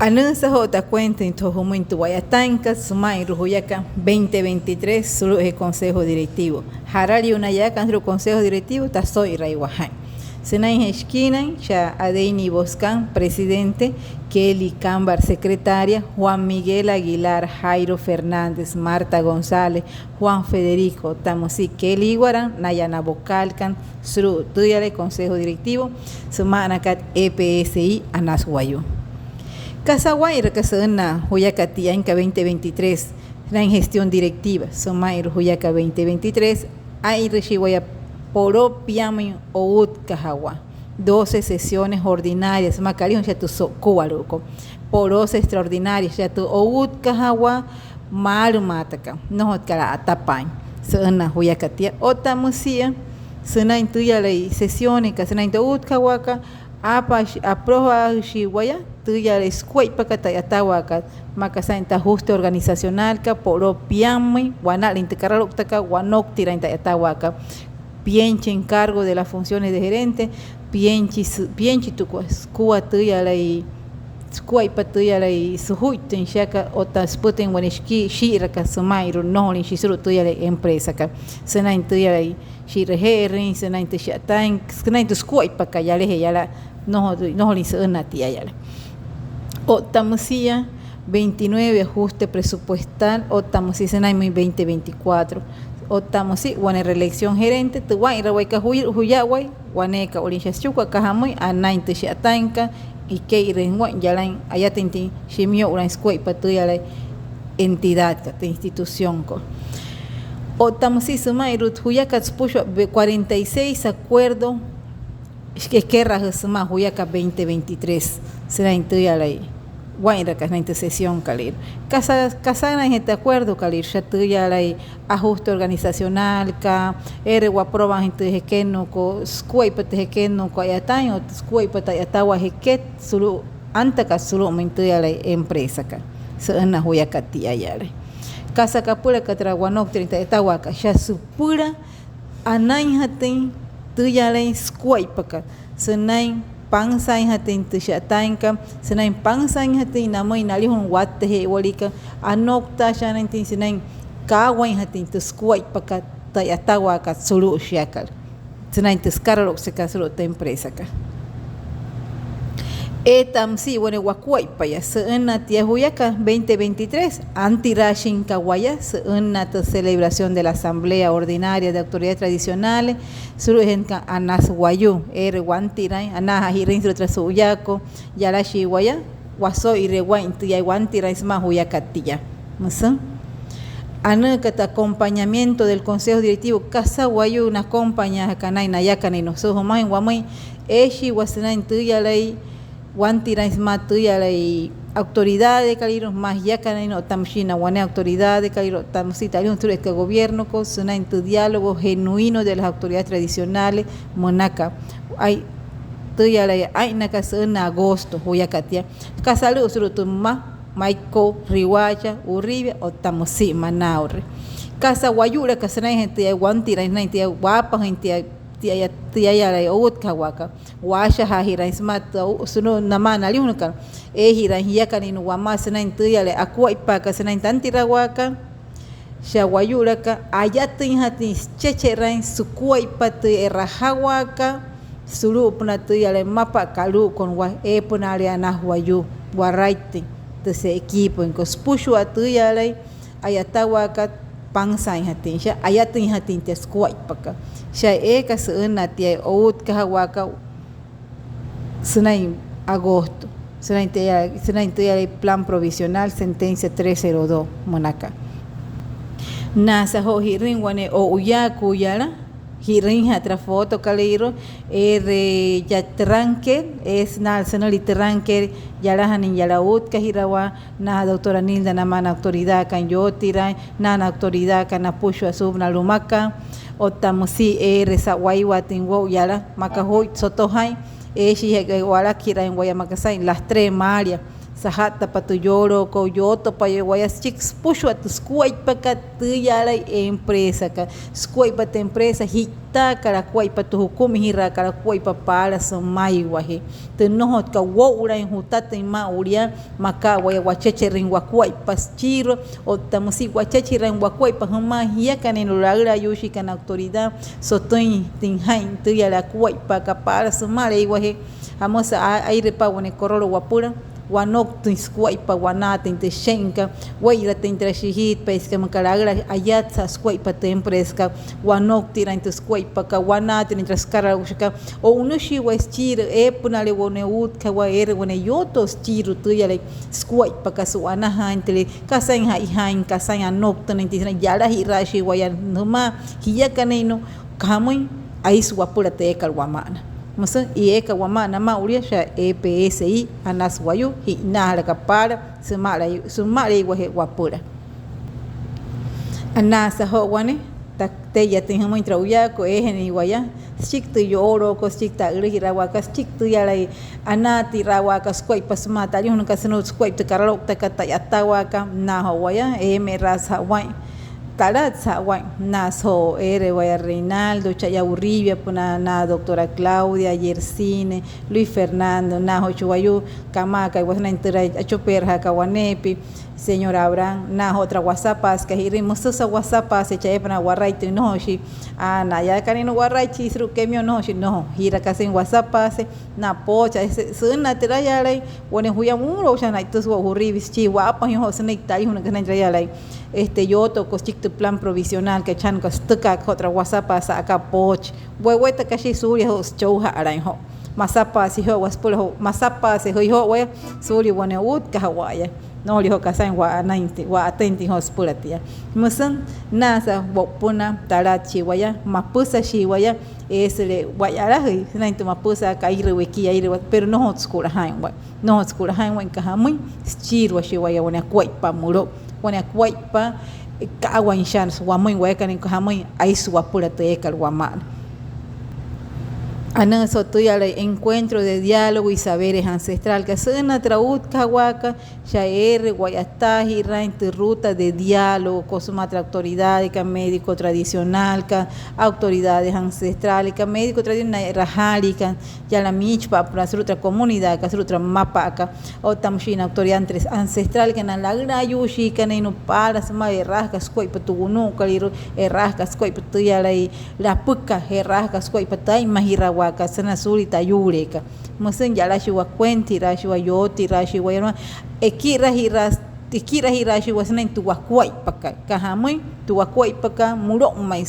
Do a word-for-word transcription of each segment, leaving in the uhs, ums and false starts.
Anüsü joo tü akuentüin joo jümüin tü wa'yataainkat süma'inru'u juyakat veinte veintitrés sulu'ujee Consejo Directivo. Jaralii naya aka sulu'u Consejo Directivo, taso'irai wajain. Sünainjee shikiinain, shia Adeini Boscán, presidente, Kelly Cambar, secretaria, Juan Miguel Aguilar, Jairo Fernández, Marta González, Juan Federico, otta müsia Kelly Iguarán, naya na vocalkana sulu'u tü yalai Consejo Directivo süma'anakat E P S I Anas Wayuu. Kasa waa'inraka sü'ünaa juyakat tiainka veinte veintitrés, sünain gestión directiva süma'inru'u juyakat veinte veintitrés, aa'inrüshii waya poloo piammüin outkajawaa, doce sesiones ordinarias, makat alijuna shia tü so'ukuwalu'ukot, poloosü extraordinarias, shia tü outkajawaa maalümaatakat, nnojotkat a'atapaain. Sü'ünaa juyakat tia, otta müsia sünain tü yalai sesioneskat, sünain tü outkajawaakat, aapaashi, aprobaajüshii waya tü yalai sukuaippakat tü a'yatawaakat, maa aka saa'in tü ajuste organizacionalkat, poloo piammüin, wanalüin tü karalouktakat, wanouktiraain tü a'yatawaakat. Pienchi encargo de las funciones de gerente, pienchi sü-, pienchi tü kua-, sukua tü yalai, sukuaippa tü yalai sujuittüin shiaka otta süpütüin wane shikii shii'iraka süma'inru'u nnojolüin shia sulu'u tü yalai empresakat. Sünain tü yalai shi'raje'erüin, sünain tü shi'yataain, sünain tü sukuaippakat yalajee yala, nnojo-, nnojolüin sü'ünaa tia yala. Otta müsia veintinueve ajuste presupuestal, otta müsia sünainmüin veinte veinticuatro, otta müsia wane reelección gerente, tü waa'inrawaikat juy-, juyawai, waneeka'ulin shia süchikua, aka jamüin, anain tü shi'yataainkat, ike'irüin waa'in yalain, ayatüinjatüin shimiyo'ulaain sukuaippa tü yalai entidadkat, tü instituciónkot. Otta müsia süma'inru'u juyakat süpüshua cuarenta y seis acuerdo, ekerajüsü sümaa juyakat veinte veintitrés, sünain tü yalai waa'inrakat, sünain tü sesionkalüirua. Kasa, kasanainjee tü acuerdokalüirua, shia tü yalai ajuste organizacionalkat, eere waprobaajüin tü jekennuukot, sukuaippa tü jekennuukot a'yataain, otta sukuaippa tü a'yatawaa jeket sulu'u, antakat sulu'umüin tü yalai empresakat. Sü'ünaa juyakat tia yalai. Kasa kapülakat türa wanouktiraain tü a'yatawaakat, shia süpüla anainjatüin tü yalai sukuaippakat, sünain pansaainjatüin tü shi'yataainkat, sünain pansaainjatüin namüin na alijuna wattaje'ewaliikat, anouktaashaanainjatüin sünain kaawainjatüin tü sukuaippakat tü a'yatawaakat sulu'u shiakat, sünain tü sükaralouksekat sulu'u tü empresakat. Eeta müsia wane wakuaippaya sü'ünaa tia juyakat veinte veintitrés, antiraashinka waya sü'ünaa tü celebración de la Asamblea Ordinaria de Autoridades Tradicionales sulu'ujee Anas Wayuu, eere wantiraain, anaa ja'irüin sulu'u türa su'uyaakot, yalashii waya, waso'ire waa'in tü yalai wantiraain sümaa juyakat tia. Müsü anüka tü acompañamiento del Consejo Directivo, kasa wayuu na acompañaajaka naa'in na yakanüin nüsü jümüin wamüin, eeshii waya sünain tü yalai wantiraain sümaa tü yalai autoridadekalüirua, sümaa jiakanüin otta müshii na wane autoridadekalüirua otta müsia tü alijuna sulu'u eekai gobiernokot, sünain tü diálogo genuino de las autoridades tradicionales münaka. Ai, tü yalai aa'innakat sü'ünaa agosto juyakat tia. Kasa alu'u sulu'u tü mma Maiko'u, Riohacha, Uribia otta müsia Manaure. Kasa wayu'laka sünainjee tia wantiraain, sünain tia waapajüin tia, tia, tia yalai outkajawaakat, waashajaajiraain sümaa tü, sulu'u namaa na alijunakat, eejiraain jiakanüin wamüin sünain tü yalai akuaippaakat sünain tantirawaakat. Shia wayu'laka ayatüinjatüin süchecheraain sukuaippa tü e'rajawaakat sulu'upünaa tü yalai mmapa'a kalu'ukana waya, eepünaale Anas Wayuu, waraittüin tü süequipoinkot süpüshua tü yalai a'yatawaakat, pansaainjatüin shia, ayatüinjatüin tia sukuaippakat. Shia eeka sü'ünaa tia outkajawaakat sünain agosto, sünain tü ya, sünain tü yalai plan provisional, sentencia tres cero dos münaka. Naasa joo ji'rüin wane o'uyaakuu yala, ji'rüinja'a türa fotokalüirua, eere yaa türa tranque, eesü naa'u sünülia türa tranque yalajanain yala outkajirawaa, na doctora Nilda namaa na autoridadkat yootiraain, na, na autoridadkat napüshua suupünaa lumakat, otta müsia eere sa'waiwaatüin wo'u yala, maa aka juu'ui soto jaa'in, eeshii je'e walakiraain waya maa aka saa'in las tres maaliaa, saja'ttapa tü yoolookat, yootopa waya süchiki süpüshua tü sukuaippakat tü yaalai empresakat. Sukuaippa tü empresa ji'itaakat akuaippa tü jukumajiraakat akuaippa paala sümaiwajee. Tü nnojotkat woo'ulaain jutatüin maa'ulu yaa, maa aka waya wachecherüin wakuaippa süchiirua, otta müsia wachechiraain wakuaippa jümaa jiakana nia laülaayuushiikana autoridad sotüinjatüin jaa'in tü yaalai akuaippaakat paala sümaleiwajee. Jamüsü aire paa'u wane korolo wapüla, wanouktüin sukuaippa, wanaatüin tü süche'inkat, we'iratüin türa shijiitpaisükat, müka laüla ayatsa'a sukuaippa tü empresakat, wanouktiraain tü sukuaippakat, wanaatüin türa sükaraloukshikat. O'unüshii waya süchiirua eepünaale wane uutkajawaa eere wane yootoo süchiirua tü yaalai sukuaippakat, su'wanajaainjatüle kasain ja'ijaain, kasain anouktünüin tü sünain yalajiraashii waya jümaa jiakana nia, aka jamüin, aisü wapüla tü eekat wama'ana. Müsü eekat wama'ana maa'ulu yaa, shia E P S I Anas Wayuu, ji'inaajalaka paala sümaleiwajee wapüla. Anaasa joo wane, tee'iyatüin jümüin türa o'uyaaku, eejanii waya süchiki tü yoolookat, süchiki tü a'ülüjiraawaakat, süchiki tü yaalai anaatiraawaakat sukuaippa sümaa tü alijunakana, sünüiki sukuaippa tü karalouktakat, tü a'yatawaakat. Nnaa joo waya, eemeraasü ja'a waa'in talatsü ja'a waa'in. Nnaa joo eere waya Reinaldo, cha'aya Uribiapünaa, nnaa doctora Claudia, Yersine, Luis Fernando, nnaa joo chi wayuu kamaakai sünain türa achupeerajaaka waneepia, señor Abraham. Nnaa joo türa wasapaasükat ji'rüin, müsüsa wasapaase cha'aya eepünaa waraittüin, nnojoishii. Aa, naya aka nia waraittüin sulu'u camión, nnojoishii, nnojo. Ji'ra aka sünain wasapaase, nnaa poochi, sünnaa türa yaalai wane juya mulu'u, shia na'itüsü wa'u Uribi süchii, wa'apajüin joo sünüiki tü alijunakana sünain türa yaalai, este, yootokot süchiki tü plan provisionalkat, chajanaka sütükaaka joo türa wasapaase, sa'aka poochi. Wewetakashii suulia joo süchouja'alaain joo. Masapaase joo waya süpüla joo, masapaase joo waya suulia wane uutkajawa'aya. Nnojolia joo kasain wa'anainjatüin, wa'atüinjatüin joo süpüla tia. Müsü nnaasa wo'upünaa, talatshii waya, mapüsashii waya, eesüle wa'yalajüi sünain tü mapüsaakat, aire wekii, aire wa, pero nnojotsü kulajaain waya. Nnojotsü kulajaain waa'in, aka jamüin, süchiiruashii waya wane akuaippa mülo'u, wane akuaippa ka'awainshaanasü wamüin wayakana, aka jamüin, aisü wapüla tü eekat wama'ana. Anüsü joo tü yaalai encuentro de diálogo y saberes ancestrales, aka sü'ünaa türa uutkajawaakat, shia eere wa'yataajiraain tü ruta de diálogo sümaa türa autoridades, aka médico tradicional, aka autoridades ancestrales, aka médico tradicional, na e'rajaaliikana yala miichipa'apünaa sulu'u türa comunidad, aka sulu'u türa mmapa'akat, otta müshii na autoridad ancestrales, aka na laülaayuushiikana nia paala sümaa e'raajakat sukuaippa tü wunu'ukalüirua, e'raajakat sukuaippa tü yaalai lapükat, e'raajakat sukuaippa tü aa'inmajirawaakat sünain suulia tü ayuuleekat. Müsü yalashii wakuentiraashii waya, yootiraashii waya, ekirajiraashii, ekirajiraashii waya sünain tü wakuaippakat, aka jamüin, tü wakuaippakat mülo'u ma'i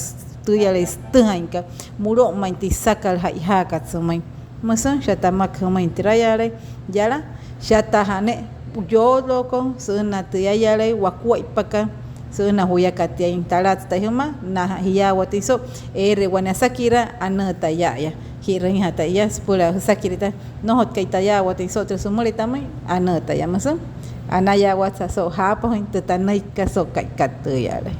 tü yaalai sütüjainkat, mülo'u ma'i tü isakat ja'ijaakat sümüin. Müsü shia tamaka jümüin türa yaalai, yala, shia taja ne'e yoolokot sü'ünaa tü yaalai wakuaippakat, sü'ünaa juyakat tia. Talatsü taya jümaa, na jiyaawatüin so'u, eere wane asakiraa, anuu taya'aya. Ji'rüinjatü taya süpüla jüsakiree taya, nnojotkai tayaawatüin so'u tü sümüle tamüin, anuu taya. Müsü anayaawatsü so'u jaapajüin tü tanüikikat so'u ka'ikat tü yaalai.